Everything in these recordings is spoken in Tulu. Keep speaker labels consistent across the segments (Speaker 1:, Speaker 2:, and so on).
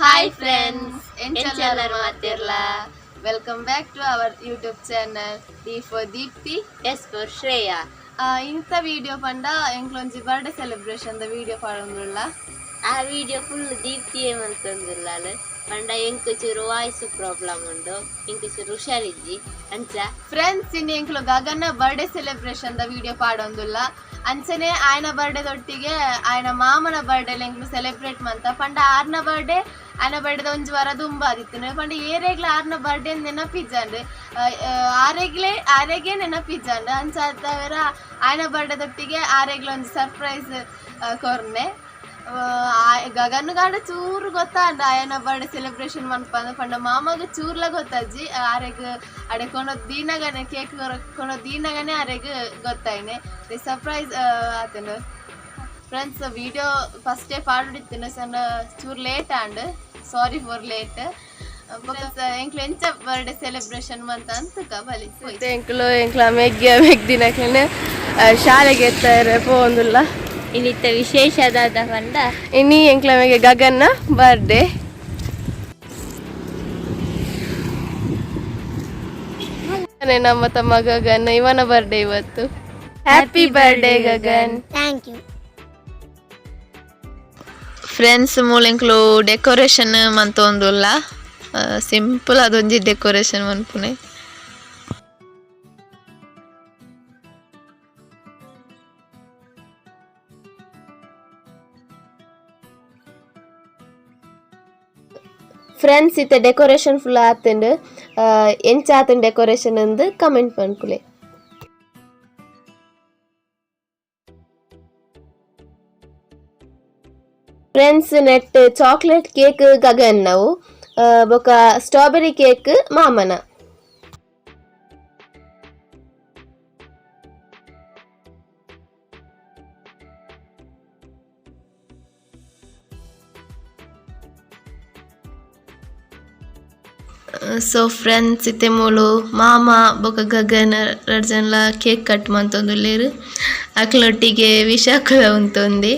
Speaker 1: ಹಾಯ್ ಫ್ರೆಂಡ್ಸ್, ಎಂಚಲ್ಲರ್ ಮಾತಿರ್ಲ? Welcome back to our YouTube channel, D for Deepti,
Speaker 2: S for Shreya.
Speaker 1: ಇಂಥ ವಿಡಿಯೋ ಪಂಡ ಎಂಕ್ಲೊಂಜಿ ಬರ್ಡೇ ಸೆಲೆಬ್ರೇಷನ್ the video ಪಾಡೊಂದುಲ್ಲ.
Speaker 2: ಆ ವಿಡಿಯೋ ಫುಲ್ ದೀಪ್ತಿ ಏಮಂತಂದುಲ್ಲಾಲ್ ಪಂಡ ಎಂಕ್ ಚೂರು ವಾಯ್ಸ್ ಪ್ರಾಬ್ಲಮ್ ಉಂಡು, ಎಂಕ್ ಚೂರು ಹುಷಾರಿಜ್ಜಿ ಅಂಚ.
Speaker 1: ಫ್ರೆಂಡ್ಸ್, ಇನ್ನು ಎಂಕ್ಲು ಗಗನ ಬರ್ಡೇ ಸೆಲೆಬ್ರೇಷನ್ the video ಪಾಡೊಂದುಲ್ಲ. ಅಂಚನೆ ಆಯನ ಬರ್ಡೇ ದೊಟ್ಟಿಗೆ ಆಯನ ಮಾಮನ ಬರ್ಡೇ ಎಂಕ್ಲು ಸೆಲೆಬ್ರೇಟ್ ಮಂತ. ಪಂಡ ಆರ್ನ ಬರ್ಡೇ ಆಯನ ಬರ್ಡೇದ ಒಂಜಿ ವಾರ ದುಂಬ ಆದಿತ್ತು. ಪಂಡ ಏರೆಗ್ಲ ಆರ್ನ ಬರ್ಡೇ ನೆನಪಿಜ್ಜಂಡ್, ಆರೆಗ್ಲೇ ಆರೆಗೆ ನೆನಪಿಜ್ಜಂಡ್. ಅಂಚ ಆತವರ ಆಯನ ಬರ್ಡೇ ದೊಟ್ಟಿಗೆ ಆರೆಗ್ಲ ಒಂಜಿ ಸರ್ಪ್ರೈಸ್ ಕೊರ್ನೆ. ಗಗನ್ ಗಾಡ ಚೂರು ಗೊತ್ತಾಂಡ ಆಯನ ಬರ್ಡೇ ಸೆಲೆಬ್ರೇಷನ್ ಮನ್ಪಂದ್. ಪಂಡ ಮಾಮಗ ಚೂರ್ಲ ಗೊತ್ತಾಜಿ. ಆರೆಗ್ ಅಡೆ ಕೊನೊ ದೀನಗನೆ, ಕೇಕ್ ಕೊನೊ ದೀನಗನೆ ಆರೆಗ್ ಗೊತ್ತಾಯ್ನೆ. ಸರ್ಪ್ರೈಸ್ ಆತನು. ಫ್ರೆಂಡ್ಸ್, ವಿಡಿಯೋ ಫಸ್ಟೇ ಪಾಡುಡಿತ್ತಿನ ಸಣ್ಣ ಚೂರು late and sorry for late. ಎಂಕ್ಲು ಎಂಚ ಬರ್ಡೇ ಸೆಲೆಬ್ರೇಷನ್ ಮಂತ ಅಂತ ಬಲಿ. ಎಂಕ್ಲು ಎಂಕ್ಲ ಮೆಗ್ಯ ಮೆಗ್ದಿನಕ್ಲೆನೆ ಶಾಲೆಗೆ ಎತ್ತಾರೆ ಪೋಂದುಲ್ಲ.
Speaker 2: ಇನ್ನಿತ್ತ ವಿಶೇಷ ದಾದ ಪಂಡ
Speaker 1: ಇನಿ ಎಂಕ್ಲ ಮೆಗೆ ಗಗನ್ನ ಬರ್ಡೇ. ನಮ್ಮ ತಮ್ಮ ಗಗನ್, ಇವನ ಬರ್ಡೇ ಇವತ್ತು. Happy birthday, Gagan.
Speaker 2: Thank you.
Speaker 1: Friends, ಮೂಲೆಂಕ್ಲು decoration ಮಂತೊಂದುಲ್ಲ. ಸಿಂಪಲ್ ಅದೊಂಜಿ ಡೆಕೋರೇಷನ್ ಮನ್ಪುನೆ. ಫ್ರೆಂಡ್ಸ್, ಇತ್ತೆ ಡೆಕೋರೇಷನ್ ಫುಲ್ ಆತುಂಡು. ಎಂಚ ಆತುಂಡು ಡೆಕೋರೇಷನ್ ಅಂದ್ ಕಮೆಂಟ್ ಮನ್ಪುಲೆ. Friends, net chocolate cake Gagan ನಾವು, ಬೊಕ ಸ್ಟ್ರಾಬೆರಿ ಕೇಕ್ ಮಾಮನ. ಸೊ ಫ್ರೆಂಡ್ಸ್, ಇತ್ತೆ ಮೂಲು ಮಾಮ ಬೊಕ ಗಗನ್ ರಡ್ಡ್ ಜನಲ ಕೇಕ್ ಕಟ್ ಮಂತೊಂದುಲ್ಲೆರ್. ಅಕ್ಲೊಟ್ಟಿಗೆ ವಿಶಾಖಲ ಉಂತೊಂದೆ.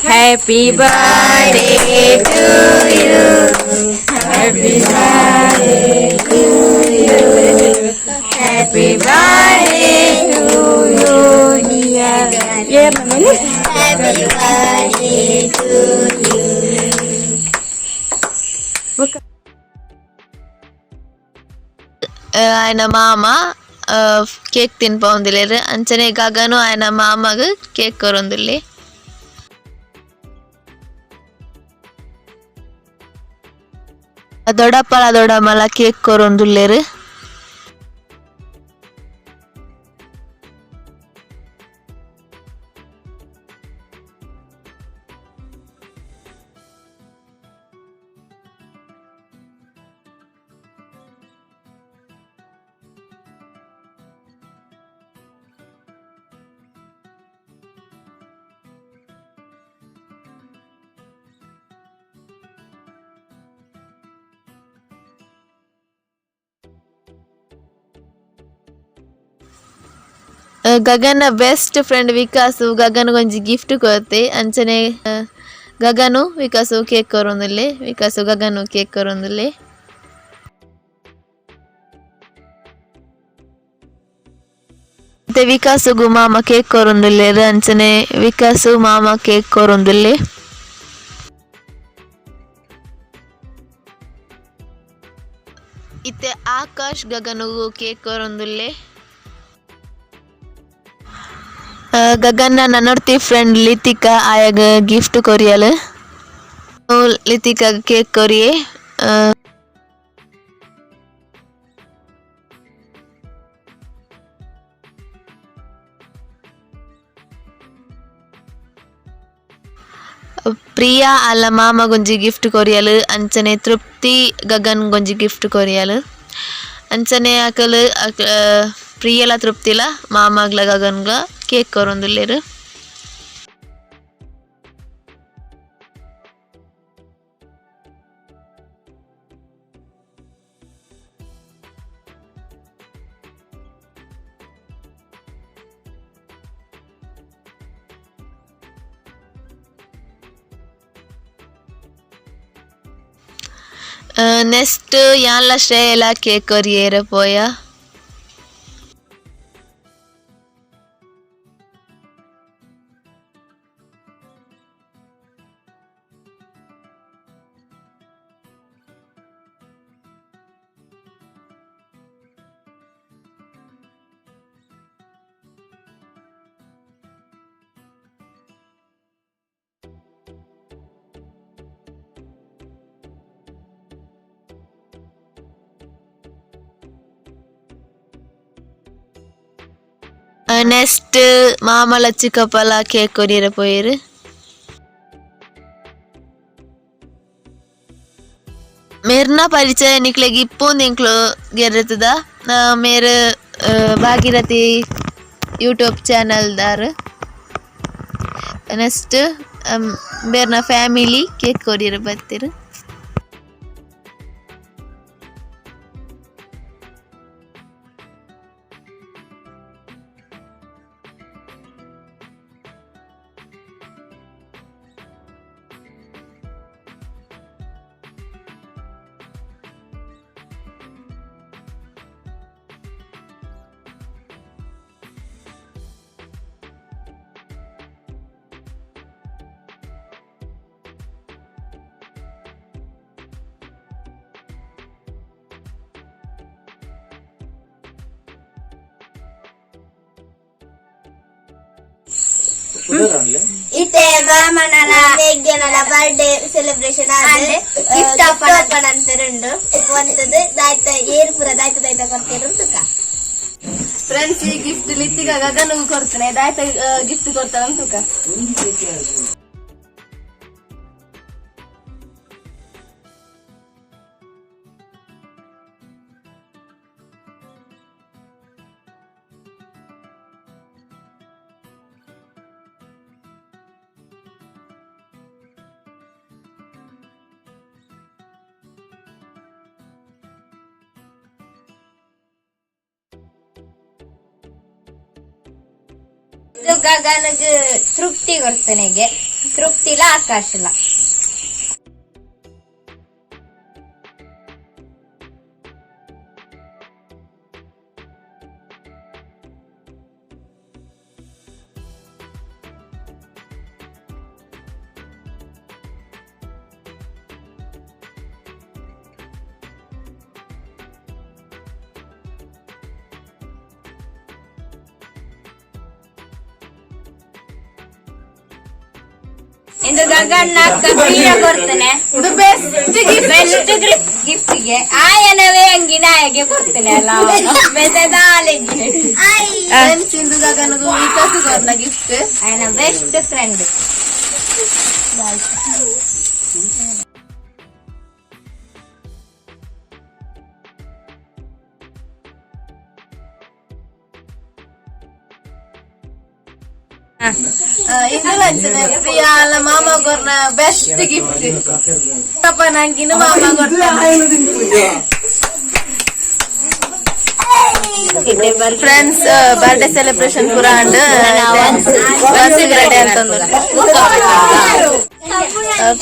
Speaker 3: Happy birthday to you. Happy birthday to you. Happy birthday to you, dear. Yeah, mama.
Speaker 2: Happy birthday to you.
Speaker 1: ಆಯನ ಮಾಮ ಕೇಕ್ ತಿನ್ಪವೊಂದುಲ್ಲೆರ್. ಅಂಚನೆ ಗಗನು ಆಯನ ಮಾಮಗ್ ಕೇಕ್ ಕೊರೊಂದುಲ್ಲೆ. ದೊಡ್ಡಪ್ಪಲ ದೊಡ್ಡಮ್ಮಲ ಕೇಕ್ ಕೊರೊಂದುಲ್ಲೆರ್. ಗಗನ ಬೆಸ್ಟ್ ಫ್ರೆಂಡ್ ವಿಕಾಸು ಗಗನ್ ಒಂಜಿ ಗಿಫ್ಟ್ ಕೊರ್ತೆ. ಅಂಚನೆ ಗಗನು ವಿಕಾಸು ಕೇಕ್ ಕೊರೊಂದುಲ್ಲೆ. ವಿಕಾಸು ಗಗನು ಕೇಕ್ ಕೊರೊಂದುಲ್ಲೆ. ಇತ್ತೆ ವಿಕಾಸುಗು ಮಾಮ ಕೇಕ್ ಕೊರೊಂದುಲ್ಲೆರ್. ಅಂಚನೆ ವಿಕಾಸು ಮಾಮ ಕೇಕ್ ಕೊರೊಂದುಲ್ಲೆ. ಇತ್ತೆ ಆಕಾಶ್ ಗಗನುಗು ಕೇಕ್ ಕೊರೊಂದುಲ್ಲೆ. ಗಗನ್ನ ನನೊರ್ತಿ ಫ್ರೆಂಡ್ ಲಿತಿಕಾ ಆಯಗ್ ಗಿಫ್ಟ್ ಕೊರಿಯಲ್. ಲಿತಿಕಾ ಕೇಕ್ ಕೊರಿಯೆ. ಪ್ರಿಯಾ ಅಲ್ಲ ಮಾಮಗೊಂಜಿ ಗಿಫ್ಟ್ ಕೊರಿಯಲ್. ಅಂಚನೆ ತೃಪ್ತಿ ಗಗನ್ ಗೊಂಜಿ ಗಿಫ್ಟ್ ಕೊರಿಯಲ್. ಅಂಚನೆ ಅಕಲ್ ಪ್ರಿಯಲ ತೃಪ್ತಿಲ ಮಾಮಗ್ಲ ಗಗನ್ಗ ಕೇಕ್ ಕೊರೊಂದುಲ್ಲೆರ್. Next ಯಾನ್ಲ ಶ್ರೇಯಲ cake ಕೊರಿಯೇರ ಪೋಯ. ನೆಕ್ಸ್ಟ್ ಮಾಮಲ ಚಿಕ್ಕಪ್ಪಲ ಕೇಕ್ ಕೊರಿಯರ ಪೋಯೆರ್. ಮೇರ್ನ ಪರಿಚಯ ನಿಕ್ಲೆಗ್ ಇಪ್ಪೊಂದು ಎಂಕ್ಲು ಗೆರೆತದ. ಮೇರ್ ಭಾಗೀರಥಿ ಯೂಟ್ಯೂಬ್ ಚಾನಲ್ ದಾರ್. ನೆಕ್ಸ್ಟ್ ಮೇರ್ನ ಫ್ಯಾಮಿಲಿ ಕೇಕ್ ಕೊರಿಯರ ಬತ್ತೆರ್.
Speaker 4: ಇತ್ತೆ ಬಾಮನನ ಮೆಗ್ಯನಲ ಬರ್ಡೇ ಸೆಲೆಬ್ರೇಷನ್ ಆದ್ ಗಿಫ್ಟ್ ಓಪನ್ ಅಂತೆರುಂಡು ಒಂತದು ದಾಯ್ತ ಏರ್ ಪೂರ ದಾಯ್ತ ದಾಯ್ತ ಕೊರ್ತೆರು ತುಕ.
Speaker 1: ಫ್ರೆಂಡ್ಸ್, ಈ ಗಿಫ್ಟ್ ಲಿತ್ತಿಗ ಗಗನಗೂ ಕೊಡ್ತೇನೆ. ದಾಯ್ತ ಗಿಫ್ಟ್ ಕೊಡ್ತಾರ ತುಕ.
Speaker 4: ಇದು ಗಗನಗ್ ತೃಪ್ತಿ ಕೊಡ್ತೇನೆಗೆ, ತೃಪ್ತಿಲ ಆಕಾಶಲ. ಇಂದು ಗಗಣ್ಣ ಪ್ರಿಯ ಕೊಡ್ತೇನೆ ಬೆಸ್ಟ್ ಗಿಫ್ಟ್ ಗೆ ಆಯನವೇ ಅಂಗಿನ ಆಯಗೆ ಕೊಡ್ತೇನೆ ಅಲ್ಲ.
Speaker 1: ಫ್ರೆಂಡ್ಸ್, ಇಂದು ಗಗನಗೂ ವಿಕಾಸ್ ಕೊರ್ನ ಗಿಫ್ಟ್.
Speaker 4: ಆಯನ ಬೆಸ್ಟ್ ಫ್ರೆಂಡ್.
Speaker 1: ಇಂದು ಅಂಚನೆ ಪ್ರಿಯಾ ಅಲ್ಲ ಮಾಮ ಕೊರ್ನ ಬೆಸ್ಟ್ ಗಿಫ್ಟ್. ಪಾಪ ನಂಗಿನ್ನು ಮಾಮ ಕೊರ್ನ. Friends, birthday celebration ಪೂರ ಅಂಡ್ ಅಂತ.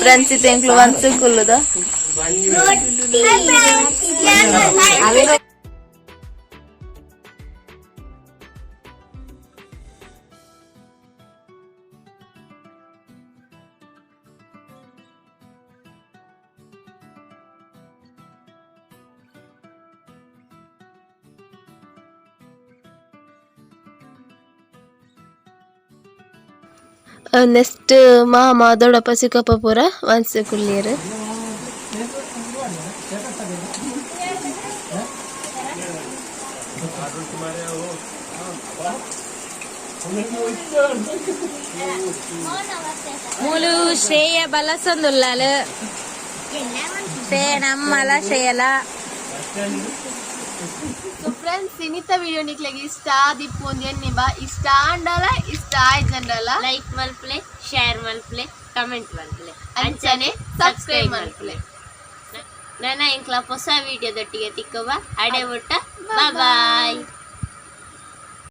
Speaker 1: ಫ್ರೆಂಡ್ಸ್, ಇತ್ತೆ ಎಂಕ್ಲು ಒನ್ಸ್ ಕುಲ್ಲುದ. ನೆಕ್ಸ್ಟ್ ಮಾಮ ದೊಡ್ಡಪ್ಪ ಚಿಕ್ಕಪ್ಪ ಪೂರ ಒನ್ಸ್ ಕುಲ್ಲಿಯರು.
Speaker 3: ಮೂಲು ಶ್ರೇಯ ಬಲಸೊಂದುಲ್ಲಾಲು, ಶ್ರೇಯ ನಮ್ಮಲ ಶ್ರೇಯಲ.
Speaker 1: ಸೊ ಫ್ರೆಂಡ್ಸ್, ಇನ್ನಿತ ವಿಡಿಯೋ ನಿಕ್ಲೆಗ್ ಇಷ್ಟ ಆದಿಪ್ಪು ಒಂದು ಎನ್ನಿಬ. ಇಷ್ಟ ಆಂಡಲ ಇಷ್ಟ ಆಯ್ತಂಡಲ
Speaker 2: ಲೈಕ್ ಮಲ್ಪಲೆ, ಶೇರ್ ಮಲ್ಪಲೆ, ಕಮೆಂಟ್ ಮಲ್ಪಲೆ,
Speaker 1: ಅಂಚನೆ ಸಬ್ಸ್ಕ್ರೈಬ್ ಮಲ್ಪಲೆ.
Speaker 2: ನನ್ನ ಎಂಕ್ಲ ಹೊಸ ವಿಡಿಯೋದೊಟ್ಟಿಗೆ ತಿಕ್ಕುವ. ಅಡೆ ಬುಟ್ಟ ಬಾಯ್.